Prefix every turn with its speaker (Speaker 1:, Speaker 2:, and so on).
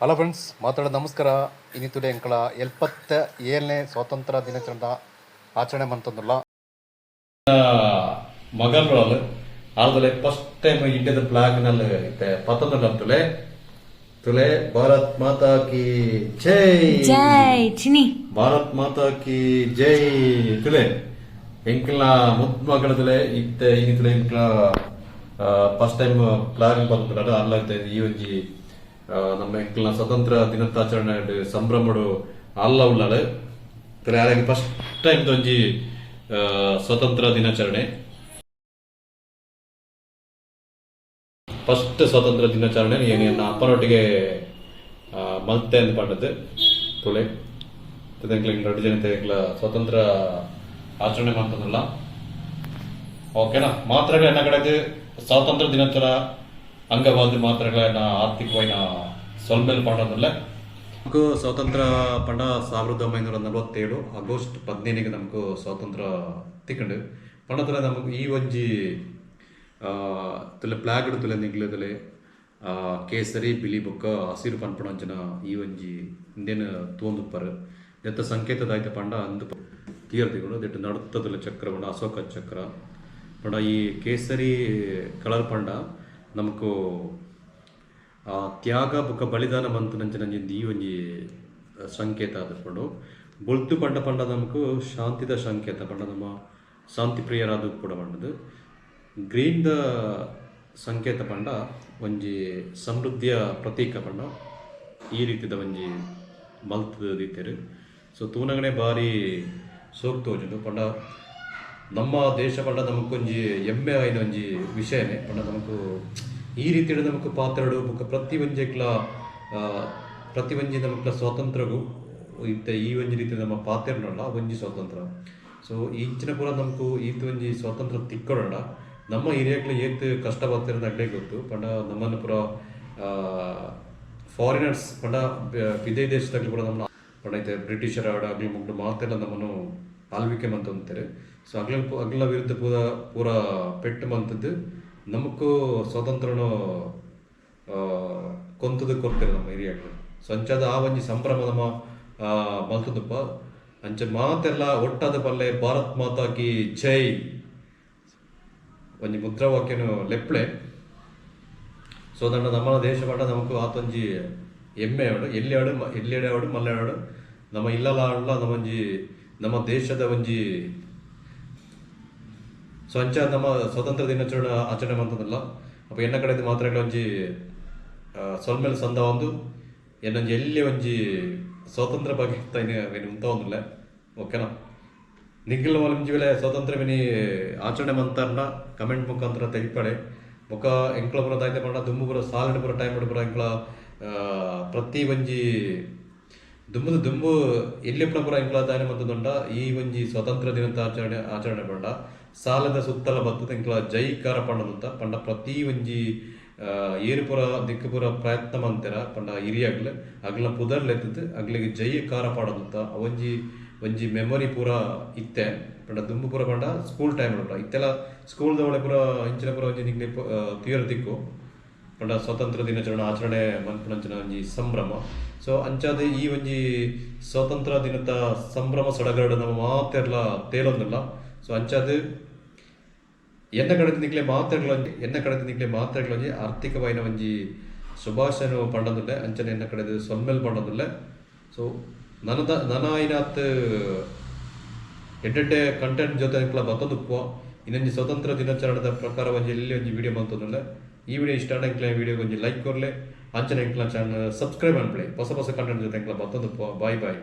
Speaker 1: Hello friends, ಮಾತಾಡೋದು ನಮಸ್ಕಾರ. ಇನ್ನಿತುಡೆ ಎಂಕಳ 77ನೇ ಸ್ವಾತಂತ್ರ್ಯ ದಿನಾಚರಣೆ ಆಚರಣೆ ಮಂತಂದುಲ್ಲ.
Speaker 2: ಮಗಲ್ರೊಳಲು ಆಲ್ದಲೆ ಫಸ್ಟ್ ಟೈಮ್ ಇಂಡಿಯಾದ ಫ್ಲಾಗ್ ನಲ್ಲಿ ಇತ್ತೆ ಪತ್ತೊಂದು ತುಲೆ ತುಲೆ. ಭಾರತ್ ಮಾತಾ ಕಿ ಜೈ!
Speaker 3: ಜೈ ಚಿನಿ!
Speaker 2: ಭಾರತ್ ಮಾತಾ ಕಿ ಜೈ! ತುಲೆ ಎಂಕಲ್ನ ಮುದ್ ಮಗಳ ತುಲೆ. ಇತ್ತೆ ಇನಿ ತುಲೆ ಎಂಕ್ಲ ಫಸ್ಟ್ ಟೈಮ್ ಫ್ಲಾಗ್ ಪತ್ತೊಂದು ಅಲ್ಲ. ಈ ಒಂಜಿ ನಮ್ಮ ಎಂಕಲ್ನ ಸ್ವತಂತ್ರ ದಿನತಾಚರಣೆ ಸಂಭ್ರಮಡು ಅಲ್ಲ ಉಳ್ಳಾಳು ತುಲೆ. ಆರೆಗ್ ಫಸ್ಟ್ ಟೈಮ್ ಒಂಜಿ ಸ್ವತಂತ್ರ ದಿನಾಚರಣೆ, ಫಸ್ಟ್ ಸ್ವಾತಂತ್ರ್ಯ ದಿನಾಚರಣೆ ಏನು ಎನ್ನ ಅಪ್ಪನೊಟ್ಟಿಗೆ ಮಲ್ತೆ ಅಂತ ಪಂಡದ್ದು ತುಳೆ. ಎಂಕ್ಲ ರಡ್ಡು ಜನತೆ ಎಂಕ್ಲ ಸ್ವಾತಂತ್ರ್ಯ ಆಚರಣೆ ಮಾಡ್ತದಲ್ಲ, ಓಕೆನಾ? ಮಾತ್ರಗಳ ಎನ್ನ ಕಡೆದು ಸ್ವಾತಂತ್ರ್ಯ ದಿನಾಚರಣೆ ಅಂಗವಾದ ಮಾತ್ರಗಳ ಎನ್ನ ಆರ್ಥಿಕವಾಯಿನ ಸೊಲ್ಮೆಲ್ ಪಂಡದಲ್ಲ. നമുക്ക് ಸ್ವಾತಂತ್ರ್ಯ ಪಂಡ 1947 ಆಗಸ್ಟ್ 15ಗೆ ನಮಕ್ ಸ್ವಾತಂತ್ರ್ಯ ತಿಕ್ಕಂಡು. ಪಂಡத்துல ನಮಕ್ ಈ ಒಂಜಿ ತುಲೆ ಫ್ಲಾಗ್ ತುಲೆ ನಿಗ್ಲು ತುಲೆ. ಕೇಸರಿ, ಬಿಳಿ ಬೊಕ್ಕ ಹಸಿರು ಪನ್ಪುನಂಚಿನ ಈ ಒಂಜಿ ಇಂದೆನ್ ತೂವೊಂದುಪ್ಪರ್. ನೆತ್ತ ಸಂಕೇತ ದಾಯ್ತ ಪಂಡ ಅಂದ್ ತೀರ್ ತಿಕ್ಕುಂಡು. ದೆಟ್ ನಡುತ್ತ ತುಲೆ ಚಕ್ರ ಪಂಡ ಅಶೋಕ ಚಕ್ರ. ಪಂಡ ಈ ಕೇಸರಿ ಕಲರ್ ಪಂಡ ನಮಕ್ ತ್ಯಾಗ ಬೊಕ್ಕ ಬಲಿದಾನ ಮಂತುನಂಚಿನ ಈ ಒಂಜಿ ಸಂಕೇತ ಆದಿಪ್ಪುಂಡು. ಬೊಲ್ತು ಪಂಡ ಪಂಡ ನಮಕ್ ಶಾಂತಿದ ಸಂಕೇತ, ಪಂಡ ನಮ್ಮ ಶಾಂತಿ ಪ್ರಿಯರಾದ ಉಪ್ಪುಡ ಪಂಡದು. ಗ್ರೀನ್ ದ ಸಂಕೇತ ಪಂಡ ಒಂಜಿ ಸಮೃದ್ಧಿಯ ಪ್ರತೀಕ. ಪಂಡ ಈ ರೀತಿದ ಒಂಜಿ ಮಲ್ತ್ ದೀತೆರ್. ಸೊ ತೂನಗನೆ ಬಾರಿ ಸೋಕ್ ತೋಜುಂಡು. ಪಂಡ ನಮ್ಮ ದೇಶ ಪಂಡ ನಮಕೊಂಜಿ ಎಮ್ಮೆ ಆಯಿನ ಒಂಜಿ ವಿಷಯನೇ. ಪಂಡ ನಮಕ್ ಈ ರೀತಿಡ್ ನಮಕ್ ಪಾತೆರೊಡು. ಬೊಕ್ಕ ಪ್ರತಿ ಒಂಜೆಕ್ಲ ಪ್ರತಿ ಒಂಜಿ ನಮಕ್ಲ ಸ್ವಾತಂತ್ರ್ಯಗು ಇತ್ತೆ ಈ ಒಂಜಿ ರೀತಿ ನಮ್ಮ ಪಾತೆರ್ನಲ್ಲ ಒಂಜಿ ಸ್ವಾತಂತ್ರ್ಯ. ಸೊ ಇಂಚಿನ ಪೂರ ನಮಕ್ ಈತ್ ಒಂಜಿ ಸ್ವಾತಂತ್ರ್ಯ ತಿಕ್ಕೊಡಂಡ ನಮ್ಮ ಹಿರಿಯಕ್ಲು ಏತ್ ಕಷ್ಟ ಬತ್ತಿರಂದ್ ಅಕ್ಲೆಗ್ ಗೊತ್ತು. ಪಂಡ ನಮ್ಮನ್ನು ಪೂರ ಫಾರಿನರ್ಸ್, ಪಂಡ ವಿದೇಶ ದೇಶದಕ್ಲು ಪೂರ ನಮ್ಮ, ಪಂಡ ಇತ್ತೆ ಬ್ರಿಟಿಷರ ಆವಡ್, ಅಗ್ಲು ಮುಗ್ಲು ಮಾತೆಲ್ಲ ನಮ್ಮನ್ನು ಆಳ್ವಿಕೆ ಮಂತೊಂದಿತ್ತೆರ್. ಸೊ ಅಗ್ಲ ಅಗ್ಲ ವಿರುದ್ಧ ಪೂರ ಪೂರ ಪೆಟ್ಟು ಮಂತದ್ದು ನಮಕ್ ಸ್ವಾತಂತ್ರ್ಯನು ಕೊಂತುದು ಕೊರ್ತೆರ್ ನಮ್ಮ ಹಿರಿಯಕ್ಲು. ಸೊ ಅಂಚಾದ ಆ ಒಂಜಿ ಸಂಭ್ರಮ ನಮ್ಮ ಮಲ್ತುದುಪ್ಪ. ಅಂಚ ಮಾತೆಲ್ಲ ಒಟ್ಟಾದ ಪಲ್ಲೆ, "ಭಾರತ್ ಮಾತಾ ಕಿ ಜೈ" ಒಂಜಿ ಮುದ್ರಾವಾಕ್ಯನು ಲೆಪ್ಳೆ. ಸೊ ದಂಡ ನಮ್ಮ ದೇಶ ಪಂಡ ನಮಕ್ ಆತೊಂಜಿ ಎಮ್ಮೆ ಆವಡ್, ಎಲ್ಲಿ ಆವಡ್, ಎಲ್ಯಡೆ ಆವಡ್, ಮಲ್ಲೆ ಆವಡ್, ನಮ್ಮ ಇಲ್ಲಲ ಆಂಡಲ ನಮ್ಮೊಂಜಿ ನಮ್ಮ ದೇಶದ ಒಂಜಿ. ಸೊ ಅಂಚ ನಮ್ಮ ಸ್ವಾತಂತ್ರ್ಯ ದಿನಾಚರಣೆ ಆಚರಣೆ ಮಂತದಲ್ಲ. ಅಪ್ಪ ಎನ್ನ ಕಡೆದು ಮಾತ್ರ ಒಂಜಿ ಸೊಲ್ಮೆಲ್ ಸಂದ ಒಂದು ಎನ್ನೊಂಜಿ ಎಲ್ಲಿ ಒಂಜಿ ಸ್ವಾತಂತ್ರ್ಯ ಬಗ್ಗೆ ಉಂತಾವೊಂದುಲ್ಲೆ, ಓಕೆನಾ? ನಿಖಿಲ್ ಒಂಜಿ ವೇಳೆ ಸ್ವಾತಂತ್ರ್ಯ ಮಿನಿ ಆಚರಣೆ ಮಂತಾರ್ನ ಕಮೆಂಟ್ ಮುಖಾಂತರ ತೆಗಿಪಡೆ. ಬೊಕ್ಕ ಎಂಕ್ಲ ಪೂರ ದಾಯ್ತೆ ಪಂಡ ದುಂಬು ಪೂರ ಸಾಲೆಡ್ ಪೂರ ಟೈಮ್ ಪೂರ ಎಂಕ್ಲ ಪ್ರತಿ ಒಂಜಿ ದುಂಬುದ ದುಂಬು ಎಲ್ಲಿ ಪೂರ ಎಂಕ್ಲ ದಾನೆ ಮಂತುಂಡ. ಈ ಒಂಜಿ ಸ್ವಾತಂತ್ರ್ಯ ದಿನದ ಆಚರಣೆ ಆಚರಣೆ ಪಂಡ ಸಾಲದ ಸುತ್ತಲ ಬತ್ತದ ಎಂಕ್ಲ ಜೈಕಾರ ಪಂಡದಂತ. ಪಂಡ ಪ್ರತಿ ಒಂಜಿ ಏರು ಪೂರ ದಿಕ್ಕು ಪೂರ ಪ್ರಯತ್ನ ಮಂತೆರ ಪಂಡ ಹಿರಿಯಾಗ್ಲು ಅಗ್ಲ ಪುದರ್ಲೆತ್ತದ್ ಅಗ್ಲಿಗೆ ಜೈ ಕಾರ ಪಾಡೋದಂತ ಒಂಜಿ ಒಂಜಿ ಮೆಮೊರಿ ಪೂರ ಇತ್ತೆ. ಪಂಡ ದುಂಬು ಪೂರ ಪಂಡ ಸ್ಕೂಲ್ ಟೈಮ್ ಪೂರ ಇತ್ತೆಲ್ಲ ಸ್ಕೂಲ್ ದವಳೆ ಪೂರ ಇಂಚಿನ ಪೂರ ಒಂಜಿ ನಿಕ್ಲೆ ತೂಯೆರೆ ತಿಕ್ಕು. ಪಂಡ ಸ್ವಾತಂತ್ರ್ಯ ದಿನಾಚರಣೆ ಆಚರಣೆ ಮನ್ಪುನಂಚಿನ ಒಂಜಿ ಸಂಭ್ರಮ. ಸೊ ಅಂಚಾದ್ ಈ ಒಂಜಿ ಸ್ವಾತಂತ್ರ್ಯ ದಿನದ ಸಂಭ್ರಮ ಸಡಗರಡ್ ನಮ್ಮ ಮಾತೆರ್ಲ ತೇಲೊಂದುಲ್ಲ. ಸೊ ಅಂಚಾದ್ ಎನ್ನ ಕಡೆ ನಿಕ್ಲೆ ಮಾತೆರ್ಲ ಎನ್ನ ಕಡೆ ನಿಕ್ಲೆ ಮಾತೆರ್ಲ ಒಂಜಿ ಆರ್ಥಿಕವಾಯಿನ ಒಂಜಿ ಶುಭಾಶಯನು ಪಂಡೊಂದುಲ್ಲೆ. ಅಂಚನೆ ಎನ್ನ ಕಡೆದು ಸೊಲ್ಮೆಲ್ ಪಂಡೊಂದುಲ್ಲೆ. ಸೊ ನನದ ನನ ಆಯಿನಾತ್ ಎಡ್ಡೆಡ್ಡೆ ಕಂಟೆಂಟ್ ಜೊತೆ ಎಂಕ್ಲ ಬತ್ತೊಂದುಪ್ಪುವ. ಇನ್ನೊಂಜಿ ಸ್ವತಂತ್ರ ದಿನಾಚರಣೆದ ಪ್ರಕಾರ ಒಂಜಿ ಎಲ್ಲಿ ಒಂಜಿ ವಿಡಿಯೋ ಮಂತೊಂದುಲ್ಲೆ. ಈ ವಿಡಿಯೋ ಇಷ್ಟ ಆಂಡ ಎಂಕ್ಲೆ ವಿಡಿಯೋ ಒಂಜಿ ಲೈಕ್ ಕೊರ್ಲೆ. ಅಂಚನೆ ಎಂಕ್ಲ ಚಾನಲ್ ಸಬ್ಸ್ಕ್ರೈಬ್ ಮನ್ಪುಲೆ. ಹೊಸ ಹೊಸ ಕಂಟೆಂಟ್ ಜೊತೆ ಎಂಕ್ಲ ಬತ್ತೊಂದುಪ್ಪುವ. Boy boy.